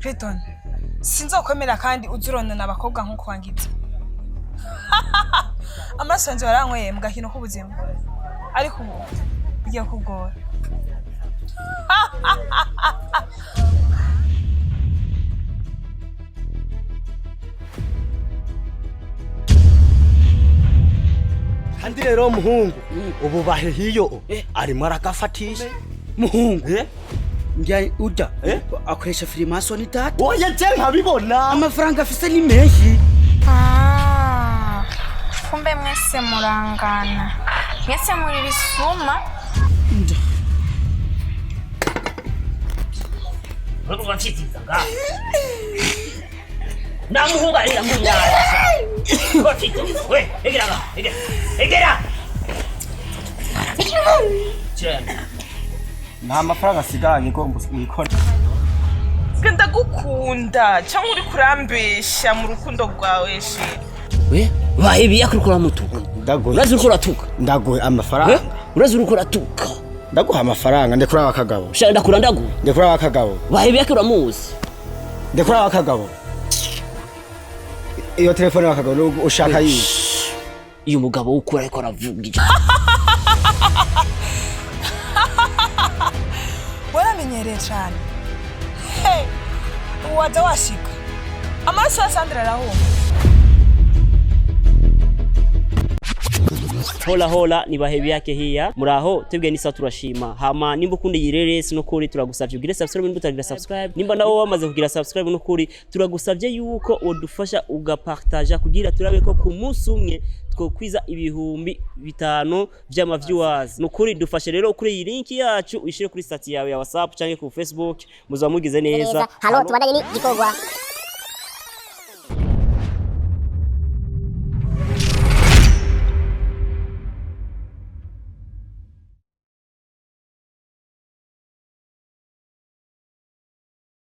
Clayton, sinzokwemera kandi uza uronona abakobwa nk'uko wangize. Amaraso yanjye waranyweye mu gakino k'ubuzima, ariko ubu bigiye kugora. Kandi rero muhungu, ubu bahe hiyo arimo aragafatisha. Muhungu. Eh? Njya ujya Eh? akoresha firimasoni data. Oya, je nkabibona. Amafaranga afise ni menshi. Ah, kumbe mwese murangana, mwese muri bisuma. Uriko uranshiziza ngaha namuhungarira munyanja urafitiza we, egera ngaha, egera, egera. Shira. Nta mafaranga asigaranye ngo mwikore. Ndagukunda cyangwa uri kurambesha mu rukundo rwawe, chéri? We bahebiye uriko uramutuka. Ndaguhe. Urazi uriko uratuka. Ndaguhe Eh? amafaranga. Urazi uriko uratuka. Ndaguha amafaranga, ndekura akagabo. Shira, ndakura ndaguha. Ndekura akagabo. Bahebiye uramuzi. Ndekura akagabo. Iyo telefone y'akagabo nubwo ushaka yiyi. Iyo mugabo w'ukuri ariko aravuga ijambo. Waramenyereye cyane. Hey, ubu waza washika amaraso ya Sandra arahuma. Hola hola, ni bahebi yake hiya, muraho? Twebwe ni sawa, turashima. Hama nimba ukunda iyi reresi, nukuri turagusavye ugire subscribe nimba utagira subscribe. Nimba nawe wamaze kugira subscribe, nukuri turagusavye yuko wodufasha ugapartaja kugira turabe ko ku munsi umwe twokwiza 5000 vy'ama viewers. Nukuri dufashe rero kuri iyi link yacu, uyishire kuri status yawe ya WhatsApp canke ku Facebook, muzaba mugize neza. Halo, tubandanye n'igikorwa.